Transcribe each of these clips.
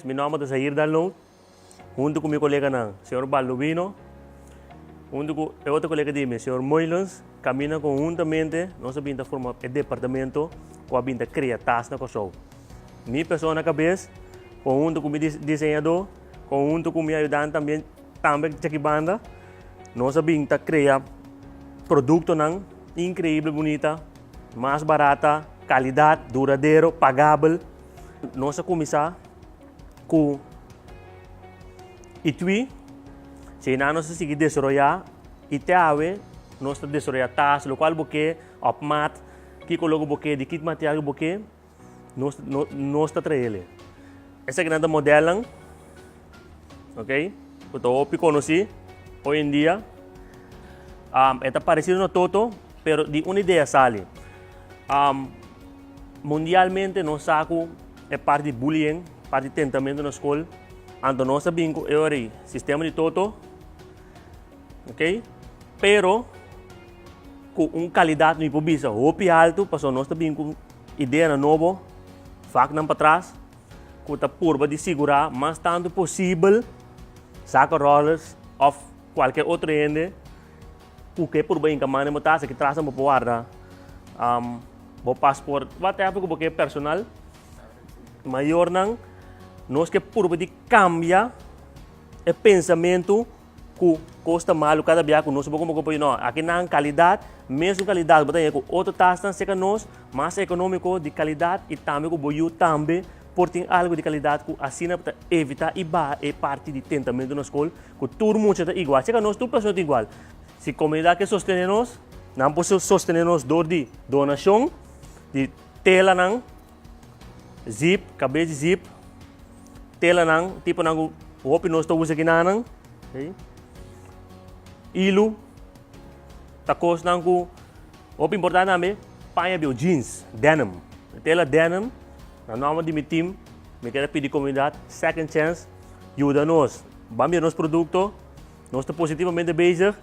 Mi nòmber ta Zahir Dalnoot, huntu ku mi koleganan señor Baldovino, huntu ku e otro kolega di mi, señor Meulens, kaminda konhuntamente nos a bin ta forma e departamento ku a bin ta krea tas na Kòrsou. Mi persona kabes, konhunto ku mi diseñadó, konhunto ku mi ayudante tambe, tambe djaki banda, nos a bin ta krea produktonan inkreibel bunita, mas barata, kalidat, duradero, pagabel. Nos a kuminsá ku Itwi, si nan nos a sigui desaroyá i te awe nos ta desaroyá tas, lokual bo ke, òf mat, kiko lo ku bo ke, di ki material ku bo ke, nos nos ta trael e. Esakinan ta modelnan, ok, ku ta hopi konosí hoy en dia. E ta paresido na toto, pero di un idea sali. Mundialmente nos sa ku e parti di bullying, parti di tentamentu na skol, anto nos a bin ku e ora ei sistema di toto, ok, pero ku un kalidat mi por bisa hopi altu pasobra nos ta bin ku ideanan nobo, vaknan patras ku ta purba di sigurá mas tantu posibel saka rollers òf kualke otro hende Ku ke purba hinka man den bo tas, aki tras nan bo por warda bo paspoort, whatever ku bo ke personal. Mayornan, nos ke purba di kambia e pensamentu ku kos ta malu kada bia ku nos bo komo kompañia. No, aki nan kalidat, mesun kalidat bo ta haña ku otro tasnan serka nos, mas ekonómiko, di kalidat i tambe ku bo yu tambe por tin algu di kalidat ku asina ta evita i baha e parti di tentamentu na skol. Ku tur mucha ta igual. Seka nos tur persona ta igual. Si komunidat ke sostené nos, nan por sostené nos dor di donashon di telanan, zip, kabes di zip, telanan, tiponan ku hopi nos ta usa kinanan, ilu, ta kosnan ku hopi importante tambe, paña bieu, jeans, denim, tela denim, na nòmber di mi team mi kere pidi komunidat second chance yuda nos. Ban bira nos produkto, nos ta positivamente bezig,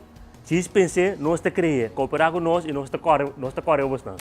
djis pens'é, nos ta kree, kooperá ku nos i nos ta kòre, nos ta kòre ku bosnan.